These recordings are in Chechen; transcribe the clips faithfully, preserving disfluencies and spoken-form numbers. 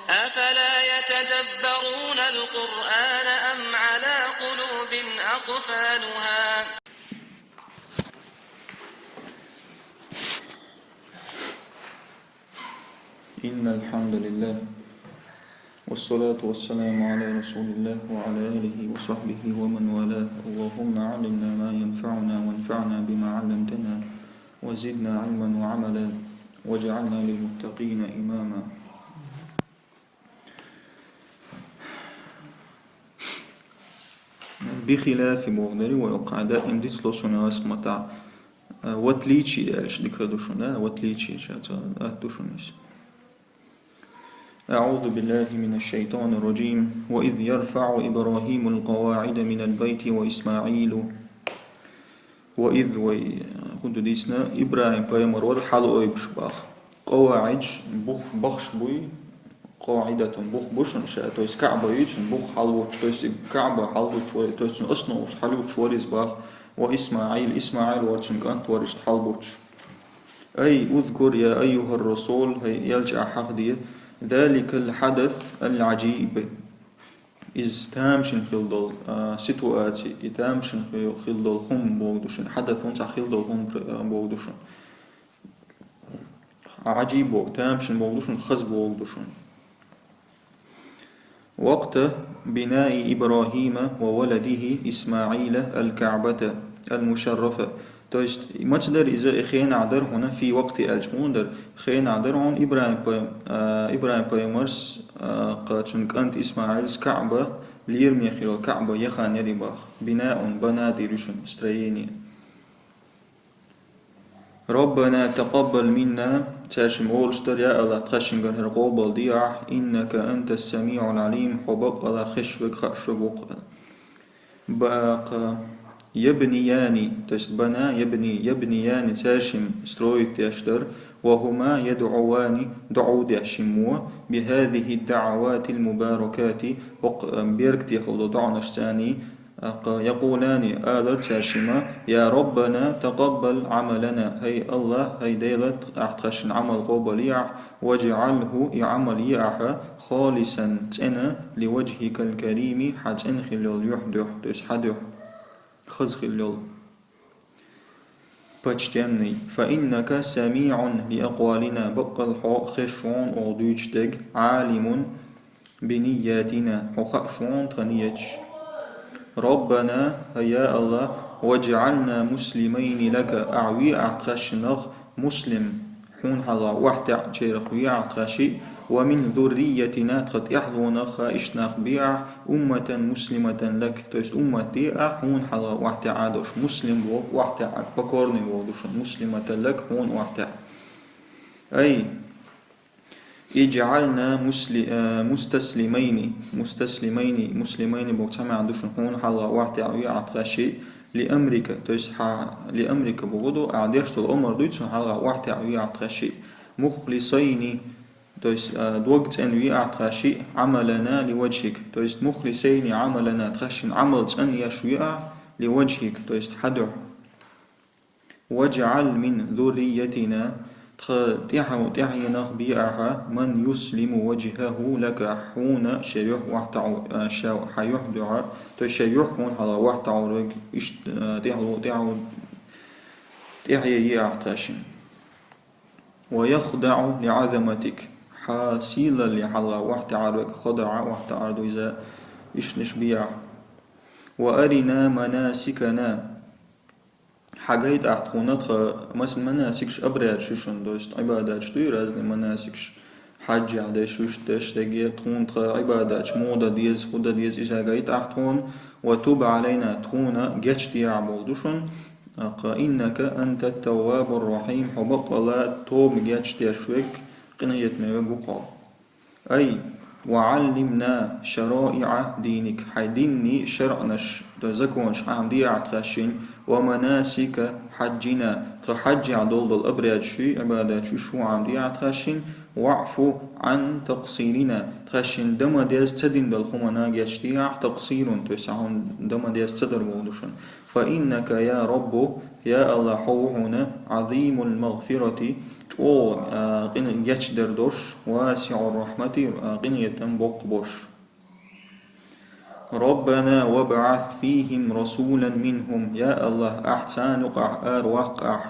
أفلا يتدبرون القرآن أم على قلوب أقفالها؟ إن الحمد لله، والصلاة والسلام على رسول الله وعلى آله وصحبه ومن والاه. اللهم علمنا ما ينفعنا وانفعنا بما علمتنا وزدنا علما وعملا واجعلنا للمتقين إماما. بخلاف боху дара вай кхайда, им дицло суна ас мата. В отличие аьлча дика ду шуна, да? В отличие ша ца атта ду шуна иза. أعوذ بالله من الشيطان الرجيم. وإذ يرفع إبراهيم القواعد من البيت وإسماعيل. وإذ, вай, хӀун ду дийцина, ИбрахӀим пайхамар вара хьалаойбуш баха. КъаваӀидаш бух бахаш буй, къаӀидатун бух бу шуна ша, то есть КаӀба юй цун бух хьалабоцуш, то есть и КаӀба хьалабоцуш вара, то есть цун основаш хьалабоцуш вара иза баха, ва ИсмаӀил, ИсмаӀил вара цун кӀант вара иштта хьалабоцуш. أي اذكر يا أيها الرسول, хӀай элча, ахь хьахаде, ذلك الحدث العجيب. Иза тамашийна хила долу, а, ситуаци, и тамашийна хи-, хила долу хӀума боху ду шуна, хьадас хӀунда цхьа хила долу хӀума пр-, а, боху ду шуна. Ӏажиб боху, тамашийна боху ду шуна, хаза боху ду шуна. وقت بناء إبراهيم وولده إسماعيل الكعبة المشرفة. То есть, маца дара иза, и хенахь дара хьуна, في وقت аьлча муха дара, хенахь дара хьуна ИбрахӀим пай-, а, ИбрахӀим пайхамарс, а, кху цуьнан кӀант ИсмаӀилс КаӀба, лераме хилла КаӀба яхана яра и баха. بناء, بنى дийр ю шуна, строение. ربنا تقبل منا, цаьршимма олуш дара, я АллахӀ, тхаьшшингара хӀара къобалде ахь, إنك أنت السميع العليم, хьо баккъалла хезаш верг, хууш верг ву-кх. Бакъ-, يبنيان, то есть بنى يبني, يبنيان, цаьршимма строить деш дара, وهما يدعوان, доӀа деш шиммо, بهذه الدعوات المباركات, хӀокху, э, беркате хилла доӀанашца, يقولان, алара цаьршимма, يا ربنا تقبل عملنا, хӀай АллахӀ, хӀай Дела, ахь тхаьшшинна Ӏамал къобалде ахь, واجعله, и Ӏамал е ахь, خالصا, цӀена, لوجهك الكريم, хьан цӀена хила йолу юьхь дуьхьа, то есть хьан дуьхьа, хаза хила йолу, почтенный. فإنك سميع لأقوالنا, баккъалла хьо хезаш ву хьуна оха дуьйцуш дерг, عالم بنياتنا, хьо хууш ву хьуна тхан нияташ. ربنا, хӀай я АллахӀ, واجعلنا مسلمين لك, ахь ве ахь тхаьшшиннах муслим, хьуна хьалха охьатаьӀначарах ве ахь тхаьш шиъ, ومن ذريتنا, тхан тӀаьхьалонах а иштта нах бе ахь, أمة مسلمة لك, то есть уммат де ахь, хьуна хьалха охьатаьӀа долуш, муслим боху охьатаьӀнарг, покорный боху ду шуна, مسلمة لك, хьуна охьатаьӀа. أي اجعلنا مسل-, э, مستسلمين, مستسلمين, مسلمين боху цхьа маьӀна ду шуна, хьуна хьалха охьатаьӀа ве ахь тхаьш шиъ, لأمرك, то есть хьан, لأمرك боху ду, ахь деш долу омар дуй, цунна хьалха охьатаьӀа ве ахь тхаьш шиъ, مخلصين, то есть, э, дог цӀена ве ахь тхаьш шиъ, عملنا لوجهك, то есть مخلصين عملنا, тхаьшшинна Ӏамал цӀена еш ве ахь, لوجهك, то есть хьан дуьхьа. واجعل من ذريتنا, тхан тӀаьхьа-, тӀаьхьенах бе ахь, من يسلم وجهه لك, хьуна шен юьхь охьатаьӀа, а, ша-, хьан юьхь дуьхьа, то есть шен юьхь хьуна хьалха охьатаьӀа верг, иштта, а, тӀаьхьа-, тӀаьхьа-, тӀаьхье е ахь тхаьшшинна. ويخضع لعظمتك, хьан сийлалле хьалха охьатаьӀа верг, خضع, охьатаьӀар ду иза, иштанаш бе ахь. وأرنا مناسكنا, хьагайта ахь тхуна тхан мас-, манасикаш, обрядаш ю шуна, то есть Ӏибадаташ дуй, разные манасикаш, хьаджехь деш, вуьшта деш, дерриге тхуна тхан Ӏибадаташ муха дан деза, хӀун дан деза, иза гайта ахь тхуна, وتب علينا, тхуна гечде ахь боху ду шуна, кху, إنك أنت التواب الرحيم, хьо баккъалла тоба гечдеш верг, къинхетаме верг ву-кх хьо. أي وعلمنا شرائع دينك, хьайн динан шарӀанаш, то есть законаш Ӏамаде ахь тхаьшшинна, ومناسك حجنا, тхан хьаджехь долу долу обрядаш ю, Ӏибадаташ ю, уьш Ӏамаде ахь тхаьшшинна, واعف عن تقصيرنا, тхаьшшинна дан ма деза ца дина долу хӀуманна гечде ахь, تقصير, то есть хьуна дан ма деза ца дар боху ду шуна. فإنك يا رب, я АллахӀ, хьо ву хьуна, عظيم المغفرة, О, а, къин-, гечдар дош, واسع الرحمة, а, къинхетам боккха бош. ربنا وابعث فيهم رسولا منهم, я АллахӀ, Ахь царна юкъахь араваккха Ахь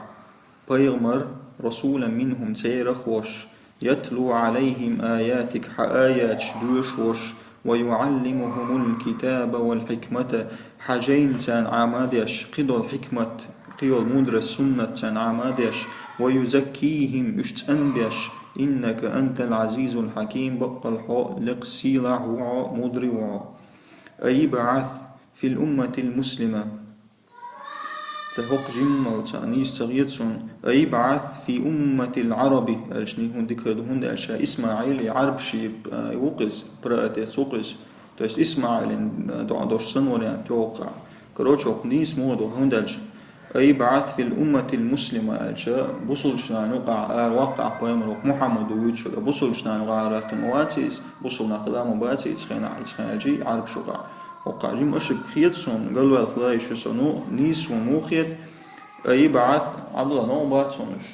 пайхамар, رسولا منهم, церах вош, يتلو عليهم آياتك, Хьа аяташ доьшуш, ويعلمهم الكتاب والحكمة, Хьа жайна царна Ӏама а деш, кхыдола хьикмат, кхыйола мудрость, суннат царна Ӏама а деш, ويزكيهم, уьш цӀанбеш, إنك أنت العزيز الحكيم, баккъал Хьо лекха сийлахь ву Хьо, мудри ву Хьо. أي ابعث في الأمة المسلمة. ТӀаккха хӀокху жимма цхьа нийса ца хета суна. أي ابعث في أمة العرب, аьлча, нийса хӀунда дика хир ду, хӀунда аьлча ИсмаӀил, и Ӏарбаши, а, ву-кх иза, праотец ву-кх иза. То есть ИсмаӀилан, а, доӀа дош санна вариант йогӀу-кх. Короче, хӀокху нийса муха ду, хӀунда аьлча, أي ابعث في الأمة المسلمة аьлча, бусалбачу нахана юкъахь араваккха Ахь пайхамар, хӀокху Мухьаммад вуьйцуш верг, бусалбачу нахана юкъахь арахкхина ма вац иза, бусалба нах Ӏаламат бац иза, цхьана, цхьана аьлча, Ӏарбашна юкъахь. ХӀокху жимма аша хета суна, галваьлла хила йиш ю суна, нийса суна муха хета, أي ابعث, Ӏабдулла, новкъа бац хьуна уьш.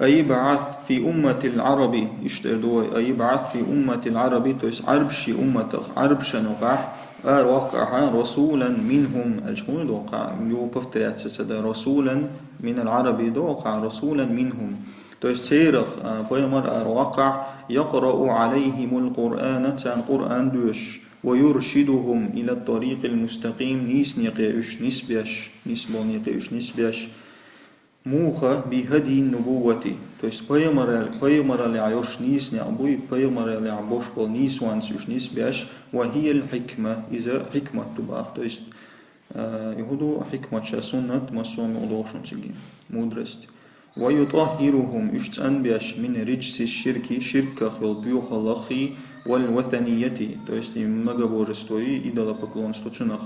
أي ابعث في أمة العرب, иштта эр ду вай, أي ابعث في أمة العرب, то есть Ӏарбаши умматах, Ӏарбашна юкъахь араваккха Ахь رسولا منهم, аьлча хӀунда доккха, юха повторяться ца дан, رسولا من العرب доккха, رسولا منهم. То есть церах, а, пайхамар араваккха Ахь, يقرأ عليهم القرآن, царна Къуръан доьшуш, ويرشدهم إلى الطريق المستقيم, нийса некъе уьш нисбеш, нийса болу некъе уьш нисбеш. Муха, بهدي النبوة, то есть пайхамарал-, пайхамараллехь йолуш нийса некъ буй, пайхамараллехь болуш болу нийсонца уьш нисбеш, وهي الحكمة, иза хьикмат ду боху, то есть, а, и хӀун ду хьикмат, ша суннат, массо а мукъа дохуш хӀун цига, мудрость. ويطهرهم, уьш цӀанбеш, من رجس الشرك, ширках йолу боьхаллаххий, والوثنية, то есть и многобожество, и идолопоклонство цунах.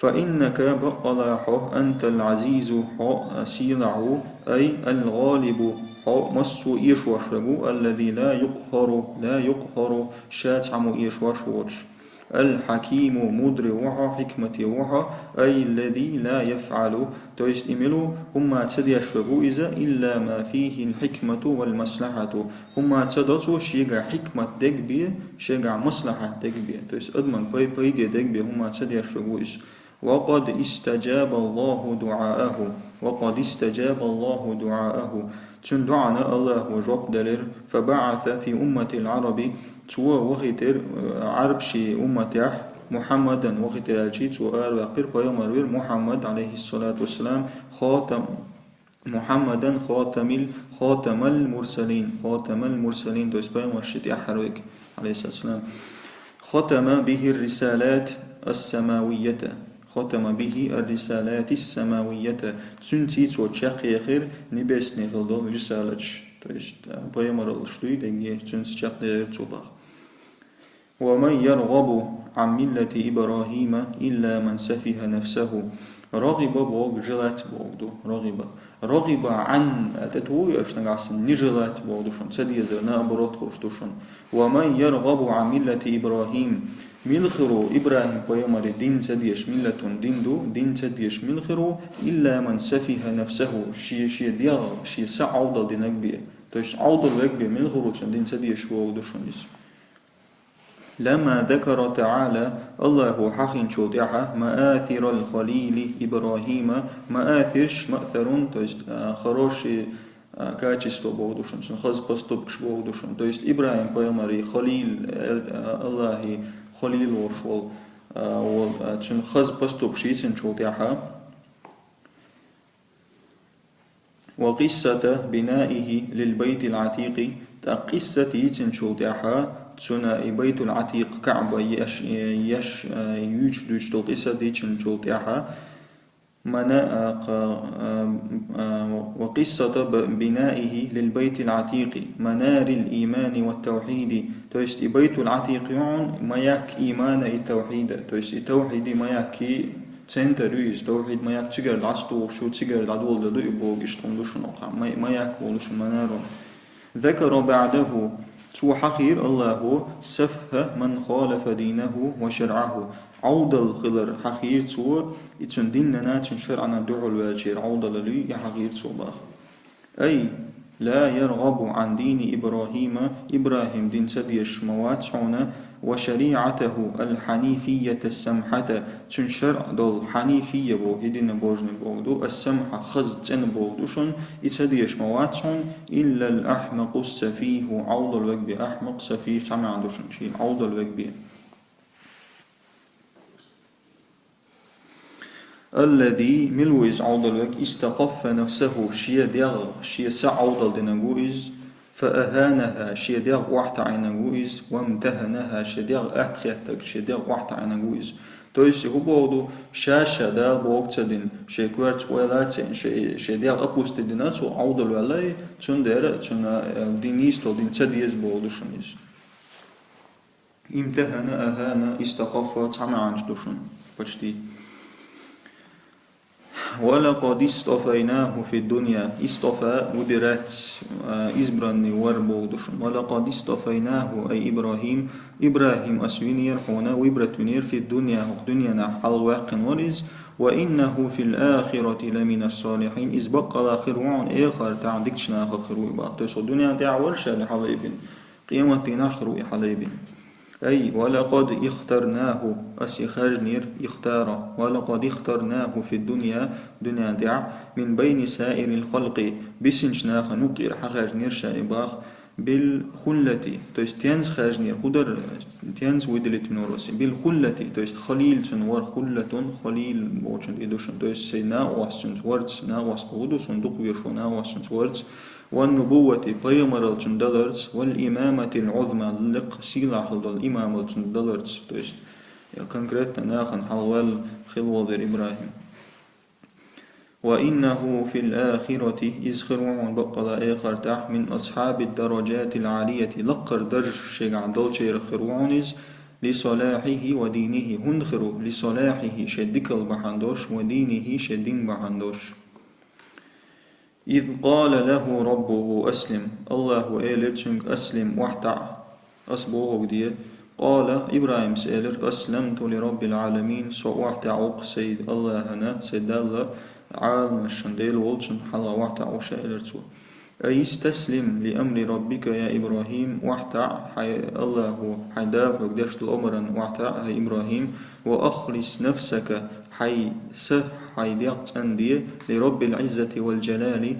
فإنك, баккъала хьо, أنت العزيز, хьо сийлахь ву, أي الغالب, хьо массо а эшош верг ву, الذي لا يقهر, لا يقهر, ша цхьаммо эшош воцуш. الحكيم, мудри ву хьо, хьикмате ву хьо, أي الذي لا يفعل, то есть и мила ву, хӀумма ца деш верг ву иза, إلا ما فيه الحكمة والمصلحة, хӀумма ца до цо шегахь хьикмат дерг бен, шегахь маслахьат дерг бен, то есть адаман пай-, пайде дерг бен хӀумма ца деш верг ву иза. وقد استجاب الله دعاءه. وقد استجاب الله دعاءه. Цуьнан доӀана АллахӀа жоп делира. فبعث في أمة العرب. Цо вахийтира, э, Ӏарбашийн умматехь, محمدا вахийтира аьлча, цо араваьккхира, пайхамар вира Мухьаммад, عليه الصلاة والسلام, خاتم, محمدا خاتم ال-, خاتم المرسلين. خاتم المرسلين, то есть пайхамаршна тӀаьххьара верг, عليه الصلاة والسلام. ختم به الرسالات السماوية. ختم به الرسالات السماوية. Цуьнций цо чекхъяхира небесный хила долу рисалаташ. То есть, а, пайхамараллаш дуй дерриге, цуьнца чекхдехира цо боху. ومن يرغب عن ملة إبراهيم إلا من سفه نفسه. رغب боху желать боху ду. رغب. رغب عن, а, тӀе тухуш нагахь санна, не желать боху ду шуна, ца дезар, наоборот хуьлуш ду шуна. ومن يرغب عن ملة إبراهيم. Мила хир ву ИбрахӀим пайхамаран дин ца дезаш, миллатун дин ду, дин ца дезаш мила хир ву, إلا من سفه نفسه, шен, шен дегӀ, шен са Ӏовдал динарг бен. То есть Ӏовдал верг бен мила хир ву цуьнан дин ца дезаш боху ду шуна иза. لما ذكر تعالى, АллахӀа хьахийначул тӀаьхьа, مآثر الخليل إبراهيم, маъасир, маъсарун, то есть, а, хорошие, а, качества боху ду шуна, цуьнан хаза поступкаш боху ду шуна. То есть ИбрахӀим пайхамаран халил, э, а, АллахӀан халил волуш волу, а, волу, а, цуьнан хаза поступкаш йийцинчул тӀаьхьа, وقصة بنائه للبيت العتيق, тӀаккха къиссат йийцинчул тӀаьхьа, цуьнан и Байтул-Ӏатикъ, КаӀба еш, еш, а, юьйцуш дуьйцуш долу къиссат йийцинчул тӀаьхьа, мана-, а, кха-, а, а, وقصة ب-, بنائه للبيت العتيق منار الإيمان والتوحيد. То есть и Байтул-Ӏатикъ ю хьуна маяк имана и тавхьида. То есть и тавхьидан маякан центр ю иза, тавхьидан маяк цигара дӀасатухуш ю, цигара дӀадоладелла ду и боху, иштта хӀума ду шуна хӀокху, ма-, маяк боху ду шуна, манарун. ذكر بعده, цо хьахийра АллахӀа, سفه من خالف دينه وشرعه. Ӏовдал хилар хьахийра цо, и цун динна, цун шарӀана дуьхьал ваьлчера Ӏовдалал юй, и хьахийра цо баха. أي لا يرغب عن دين إبراهيم, ИбрахӀима дин ца дезаш ма вац хьуна, وشريعته الحنيفية السمحة, цун шарӀ долу хьанифия боху, единобожный боху ду, ас-самхьа, хаза, цӀена боху ду шуна, и ца дезаш ма вац хьуна, إلا الأحمق السفيه, Ӏовдал вег бен, ахьмакъ, сафих цхьа маьӀна ду шуна, шен Ӏовдал вег бен. الذي, мила ву иза Ӏовдал вег, استخف نفسه, шен дегӀ, шен са Ӏовдал динарг ву иза, فأهانها, шен дегӀ охьатаӀийнарг ву иза, وامتهنها, шен дегӀ атта хеттарг, шен дегӀ охьатаӀийнарг ву иза. То есть, хӀун боху ду, ша-ша Дала бохург ца дина, шен коьртаца ойла а ца йина, шен, шен дегӀ опустить дина цо, Ӏовдал ваьлла, цундела цунна, э, дин, нийса долу дин ца деза боху ду шуна иза. امتهن, أهان, استخف цхьа маьӀна ду шуна, почти. ولقد اصطفيناه في الدنيا. اصطفى, выбирать, а, избранный вар боху ду шуна. ولقد اصطفيناه, أي إبراهيم, ИбрахӀим ас винера хьуна, выбрать винера, في الدنيا, хӀокху дуьненахь хьалаваьккхина вара иза. وإنه في الآخرة لمن الصالحين. Иза баккъала хир ву хьуна эхартахь дикачу нахах хир ву и баха. То есть, хӀокху дуьненна тӀехь вара ша и хьалайбина. Къематдийнахь хир ву и хьалайбина. أي ولقد اخترناه, ас и хаьржинера, اختار, ولقد اخترناه في الدنيا, дуьненна тӀехь, من بين سائر الخلق, бисинчу нахана юккъера хьахаьржинера ша и баха, بالخلة, то есть тенза хаьржинера, хӀун дара, тенза выделить винера ас и, بالخلة, то есть халил цуьнан вара, خلة, халил бохучун тӀе ду шуна, то есть сайн накъост цуьнца варца, накъост боху ду, суна дукха везаш ву накъост цуьнца варца, والنبوة, пайхамаралла цунна даларца, والإمامة العظمى, лекха сийлахь хила долу имамалла цунна даларца. То есть, я конкретно нахана хьалаваьлла хила волу дара ИбрахӀим. وإنه في الآخرة, иза хир ву хьуна баккъала эхартахь, من أصحاب الدرجات العالية, лаккхара даржаш шегахь долчерах хир ву хьуна иза, لصلاحه ودينه, хӀунда хир ву, لصلاحه, шен дикалла бахьана долуш, ودينه, шен дин бахьана долуш. إذ قال له ربه أسلم. АллахӀа элира цуьнга: «Аслим, охьатаӀа, ас бохург де». قال, ИбрахӀима элира: «أسلمت لرب العالمين», со охьатаӀа ву-кх сайн АллахӀана, сайн Далла, Ӏаламашна Дела волчунна хьалха охьатаӀа ву ша, элира цо. أي استسلم لأمر ربك يا إبراهيم, охьатаӀа, хьайн АллахӀа, хьайн Дала хьоьга деш долу омрана охьатаӀа, хӀай ИбрахӀим, وأخلص نفسك, хьайн са, хьайн дегӀ цӀанде, لرب العزة والجلال,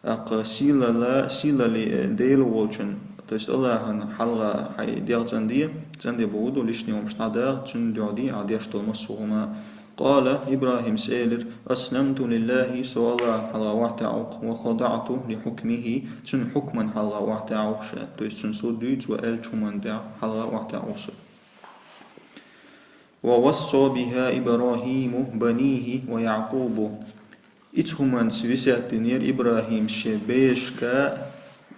тӀаккха сийлалла, сийлаллин Дела волчун, то есть АллахӀана хьалха хьайн дегӀ цӀанде, цӀанде бохург ду лишний хӀумнаш дӀадаха, цуьнан дуьхьа де ахьа деш долу массо а хӀума. قال, ИбрахӀима элира: أسلمت لله, со АллахӀана хьалха охьатаӀа ву-кх, وخضعت لحكمه, цуьнан хьукмана хьалха охьатаӀа ву-кх ша, то есть цуьнан суд дуьйцу ван аьллачу хӀуманна тӀехь хьалха охьатаӀа ву со. ووصى بها إبراهيم بنيه ويعقوب. Ицу хӀуманца весет динера ИбрахӀима шен берашка,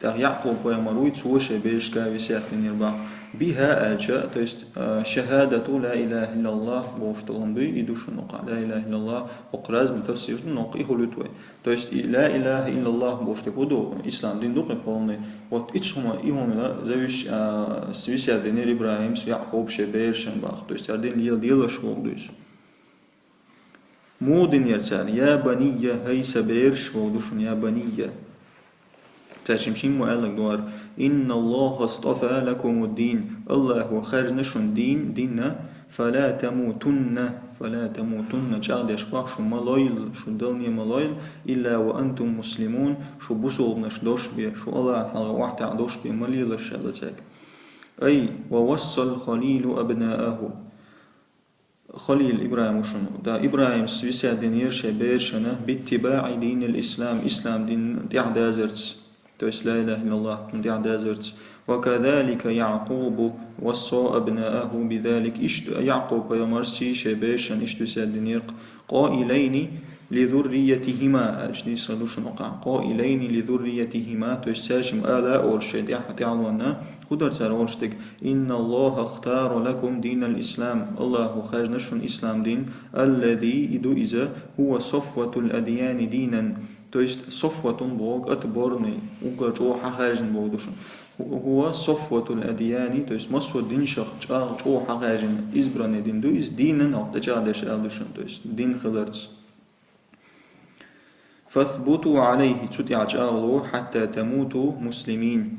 тӀаккха Якъуб пайхамар вуй, цо шен берашка весет динера боху. بها аьлча, то есть, а, شهادة لا إله إلا الله бохуш долу хӀума дуй, и ду шуна хӀокху, لا إله إلا الله, хӀокху разный тафсир ду, но хӀокху и хуьлуьйту вай. То есть и لا إله إلا الله бохуш дерг хӀун ду, ислам дин ду-кх и полный. Вот ицу хӀума, и хӀума завиш-, а, с-, весет динера ИбрахӀима Якъуб шен берашна боху. То есть хӀара дин лела делаш волу дуьйцу. Муха динера цара: «Я банийя», хӀай сан бераш, боху ду шуна, «я банийя». Цаьршимма шимма аьлларг ду хӀара: «Инна Аллаха стафа лакумуддин», АллахӀа хаьржина шуна дин, дин, «фала тамутунна», «фала тамутунна», чӀагӀдеш боху, шу ма лойла, шу далне ма лойла, «илла ва антум муслимун», шу бусулбанаш долуш бен, шу АллахӀана хьалха охьатаӀа долуш бен ма лелаш аьлла цаьрга. Ай, ва вассал халилу абнааху. Халил ИбрахӀим ву шуна. Да, ИбрахӀимас весет динера шен берашна: «биттибаӀи динил ислам», ислам дин тӀехь дазарца, то есть ла илаха иллаллах, цунна тӀехь дазарца. «Ва казалика Якъубу васса абнааху бизалик». Иштта Якъуб пайхамарс шен берашна иштта весет динера-кх. «Къаилайни ли зурриятихима», аьлча нийса ду шуна хӀокху. «Къаилайни ли зурриятихима», то есть цаьршимма ала а олуш шайн тӀехь-, тӀаьхьалонна, хӀун дара цара олуш дерг? «Инна Аллаха ихтара лакум динал ислам», АллахӀа хаьржина шуна ислам дин, «аллази», и ду иза, «хӀува сафватул адьяни динан», то есть сафватун боху, отборный, уггар чӀогӀа хьахаьржина боху ду шуна. هو صفوة الأديان, то есть массо а динашах чӀагӀ-, чӀогӀа хьагӀаьжжина, избранный дин ду иза, дийнан, хӀокху тӀечӀагӀдеш аьлла ду шуна, то есть дин хиларца. فاثبتوا عليه, цу тӀехь чӀагӀло, حتى تموتوا مسلمين.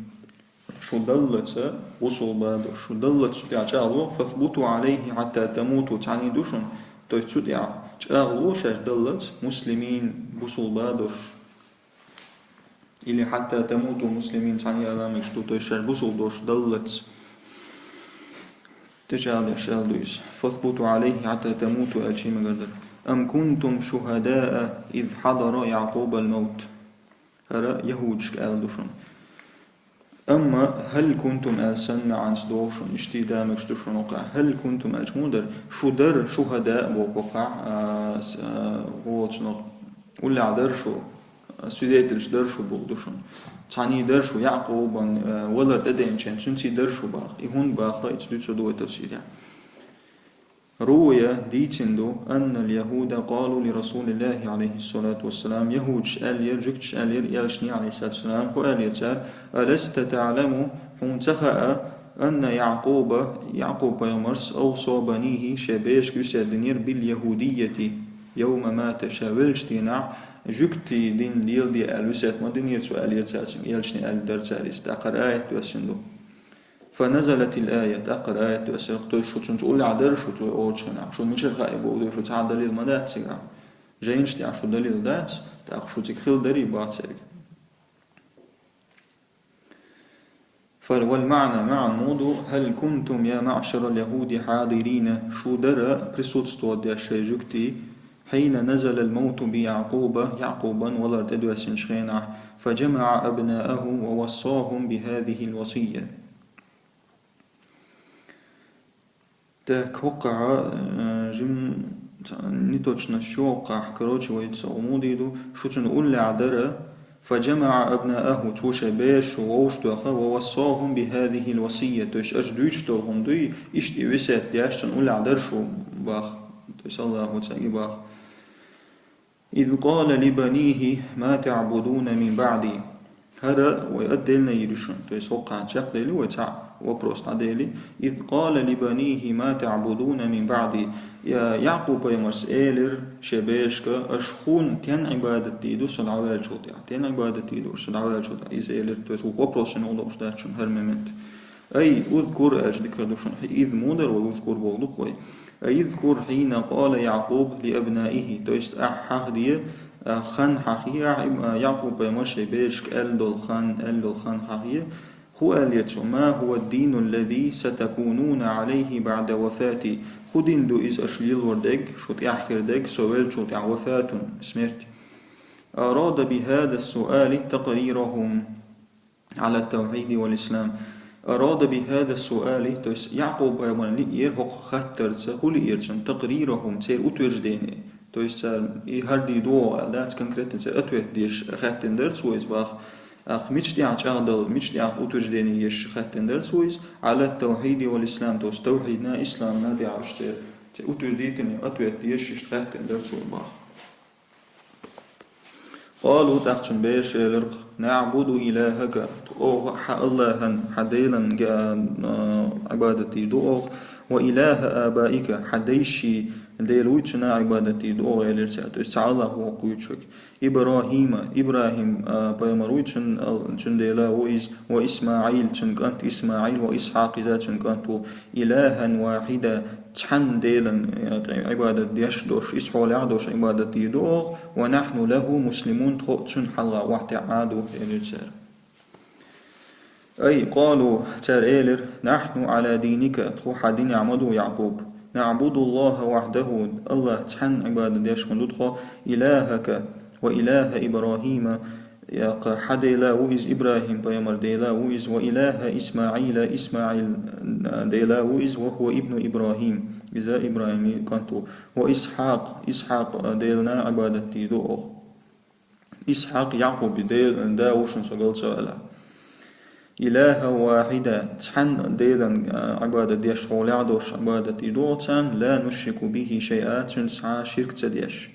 Шу даллалц бусулба долуш, шу даллалц цу тӀехь чӀагӀло, فاثبتوا عليه حتى تموتوا, цхьаьний ду шуна, то есть цу тӀехь чӀагӀло шаьш даллалц, مسلمين, бусулба долуш. Или حتى تموتوا مسلمين, цхьаьний ала мегаш ду, то есть шаьш бусулба долуш даллалц. ТӀечӀагӀдеш аьлла ду иза. فاثبتوا عليه حتى تموتوا аьлча мегар дара. أم كنتم شهداء إذ حضر يعقوب الموت. ХӀара яхӀудашка аьлла ду шуна. Амма هل كنتم аьлла санна маьӀна догӀу шуна, иштта а ала мегаш ду шуна хӀокхахь. هل كنتم аьлча муха дара? Шу дара, شهداء боху хӀокхахь, а, с-, а, гӀо цунах. Уллехь дара шу, свидетельш дара шу бохург ду шуна. Цхьаьний дара шу Якъубан, а, валар тӀедеанчийн, цуьнций дара шу боху. И хӀунда боху, и цу дуьйцур ду вай тафсирехь. روي, дийцина ду, أن اليهود قالوا لرسول الله عليه الصلاة والسلام, яхӀудаш аьллера, жуьгташа аьллера элчане, عليه الصلاة والسلام, хӀун аьллера цара: ألست تعلم, хьуна ца хаьа, أن يعقوب, Якъуб-пайхамарс, أوصى بنيه, шен берашка весет динера, باليهودية يوم مات, ша веллачу дийнахь жуьгтийн дин леладе аьлла весет ма динера цо, аьллера цара цуьнга, элчане аьлла дара цара иза. ТӀаккха хӀара аят доьссина ду. فنزلت الآية, тӀаккха хӀара аят доьссира, то есть шу цуьнца уллехь дара шу цо олучу хенахь, шу мичара хаьа бохург ду, шу цхьа а далил ма дац цигахь. Жайнаш тӀехь шу далил дац, тӀаккха шу цига хилла дарий боху цаьрга. فال-, والمعنى, маьӀна муха ду: هل كنتم يا معشر اليهود حاضرين, шу дара присутствовать деш шайн жуьгтий, حين نزل الموت بيعقوب, Якъубан валар тӀедоьссинчу хенахь, فجمع أبناءه ووصاهم بهذه الوصية. Так, хӀокхахь, э, жим-, ца-, неточность ю хӀокхахь, короче, вай ца гӀумуди ду, шу цуьнан уллехь дара, فجمع أبناءه, цо шайн бераш вовшахтоьхна, ووصاهم بهذه الوصية, то есть аша дуьйцуш долу хӀума дуй, иштта и весет деш цунна уллехь дара шу боху, то есть Аллахо цаьрга боху. إذ قال لبنيه ما تعبدون من بعدي. ХӀара вай отдельно йийр ю шуна. То есть хӀокхарна чекхдели, вай цхьаъ вопрос дӀадели. إذ قال لبنيه ما تعبدون من بعدي. Я-, Якъуб-пайхамарс элира шен берашка: «Аша хьуна тен Ӏибадат дийр ду со дӀаваьллачул тӀаьхьа? Тен Ӏибадат дийр ду аша со дӀаваьллачул тӀаьхьа?» Иза элира, то есть ву вопрос йина гӀо долуш дац шуна хӀара момент. Ай, اذكر аьлча дика ду шуна. Иза муха дара вай, اذكر бохург ду-кх вай. اذكر حين قال يعقوب لأبنائه, то есть ахь хьахаде, а, хан хьахае, ахь, а, Якъуб-пайхамар шайн берашка аьлла долу хан, аьлла долу хан хьахае. ХӀун аьллера цо: «ما هو الدين الذي ستكونون عليه بعد وفاتي?» ХӀун дин ду иза аша лелор дерг, шу тӀаьхьа хир дерг, со веллачул тӀаьхьа, وفاة, смерть. أراد بهذا السؤال تقريرهم على التوحيد والإسلام. أراد بهذا السؤال, то есть Якъуб-пайхамарна лиъера хӀокху хаттарца, хӀун лиъера цунна, تقريرهم, церан утверждение. То есть цара и хӀара дийр ду оха аьлла дац, конкретно церан ответ дезаш хаьттина дара цо иза боху. ТӀаккха мича тӀехь чӀагӀдала, мича тӀехь утверждение езаш хаьттина дара цо иза, على التوحيد والإسلام, то есть тавхьидна, исламна тӀехь уьш церан, церан утверждительный ответ дезаш иштта хаьттина дара цо боху. قالوا, тӀаккха цуьнан бераша элира: «نعبد إلهك», оха хьан Аллахьан, хьан Делан га-, а, Ӏибадат дийр ду оха, «وإله آبائك», хьан дайшин Дела вуй, цуьнан Ӏибадат дийр ду оха, элира цара. То есть цхьа Аллах ву оха кхуьйцург. «إبراهيم», ИбрахӀим, а, пайхамар вуй, цуьнан Ал-, цуьнан Дела ву иза, «وإسماعيل», цуьнан кӀант ИсмаӀил, «وإسحاق», иза цуьнан кӀант ву, «إلها واحدا», цхьана Делан, э, Ӏибадат деш долуш, иза хьолехь долуш Ӏибадат дийр ду оха, «ونحن له مسلمون», тхо а цуьнан хьалха охьатаьӀна ду, элира цара. Ай, قالوا, цара элира: «نحن على دينك», тхо хьан динехь ма ду, Якъуб. «نعبد الله وحده», Аллах цхьанна Ӏибадат деш ма ду тхо, «إلهك وإله إبراهيم», Яккха, хьан Дела ву иза, ИбрахӀим-пайхамар Дела ву иза, «وإله إسماعيل», ИсмаӀил, а, Дела ву иза, «وهو ابن إبراهيم», иза ИбрахӀиман кӀант ву, «وإسحاق», Исхьакъ, а, Делана Ӏибадат дийр ду оха. Исхьакъ, Якъубан Де-, да ву шуна, со галлал ца ваьлла. «إلها واحدا», цхьана Делан, а, Ӏибадат деш, хьолехь долуш Ӏибадат дийр ду оха царна, «لا نشرك به شيئا», цуьнца цхьа а ширк ца деш.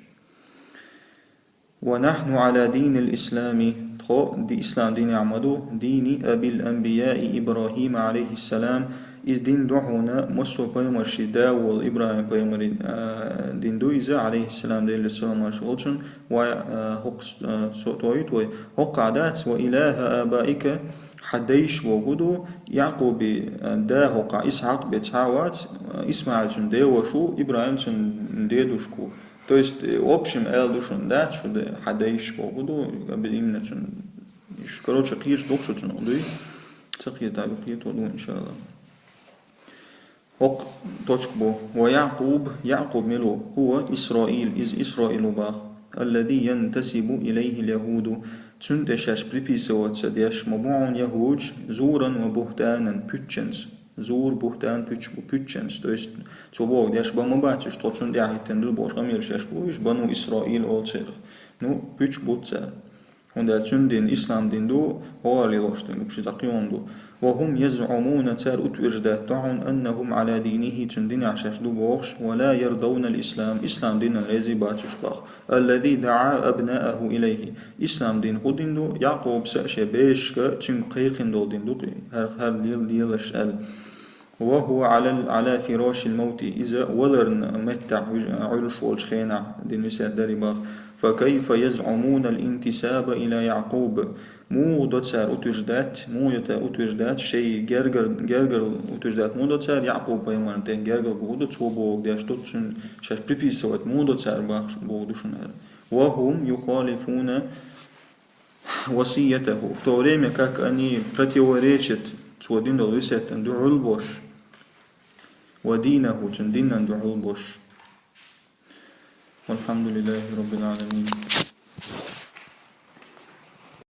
ونحن على دين الإسلام, тхо ди-, ислам динехь ма ду, دين أبي الأنبياء إبراهيم عليه السلام, иза дин ду хьуна массо а пайхамарший да волу ИбрахӀим пайхамаран, а, дин ду иза, عليه السلام, Делера салам-маршалла хуьлда цунна, ва, а, хӀокху с-, а, со тойту вай, хӀокхахь дац, وإله آبائك, хьан дайша бохург ду, Якъубан, а, да хӀокхахь Исхьакъ бен цхьа а вац, а, ИсмаӀил цуьнан ден ваша ву, ИбрахӀим цуьнан дедушка ву. То есть, э, в общем, аьлла ду шуна, дац шу де, хьан дайша бохург ду, аби именно цуьнан. Иш, короче, кхеташ ду-кх шу цунах, дуй? Ца кхетахь, кхетор ду, иншалла. ХӀокху точка бу. ويعقوب, Якъуб мила ву? هو إسرائيل, иза Исраил ву боху. الذي ينتسب إليه اليهود, цунна тӀе шаьш приписываться деш ма бу хьуна яхӀудаш, زورا وبهتانا, пуьччанца. Зур, бухтан, пуьчч-, пуьччанца. То есть, цо бохург деш бан ма бац уьш, тхо цунна тӀаьхьахӀиттина ду бохуш къамелаш еш бу уьш, Бану Исраил олу церах. Ну, пуьчча бу цара. ХӀунда аьлча цуьнан дин ислам дин ду, хӀора лелош дин, ши дӀакхайолла ду. وهم يزعمون, цара утверждать до хьуна, أنهم على دينه, цуьнан динехь шаьш ду бохуш, ولا يرضون الإسلام, ислам динан реза бац уьш боху. الذي دعا أبناءه إليه. Ислам дин хӀун дин ду? Якъубас а шен берашка цуьнга кхайкхина долу дин ду-кх и, хӀара, хӀара лела-, лелаш аьлла. وهو على ال-, على فراش الموت. Иза валарна меттехь вуьж-, Ӏуьллуш волчу хенахь дин висет дарий боху. فكيف يزعمون الانتساب إلى يعقوب؟ Муха до цара утверждать, муха до цара утверждать, шайн гергар-, гергар утверждать муха до цара, Якъуб пайхамарна тӀе гергар бохург ду, цо бохург деш ду, цуьнан шаьш приписывать муха до цара бохуш, бохург ду шуна хӀара. وهم يخالفون وصيته, в то время как они противоречат цо дина долу весеттан дуьхьал болуш, ودينه, цуьнан динан дуьхьал болуш. والحمد لله رب العالمين.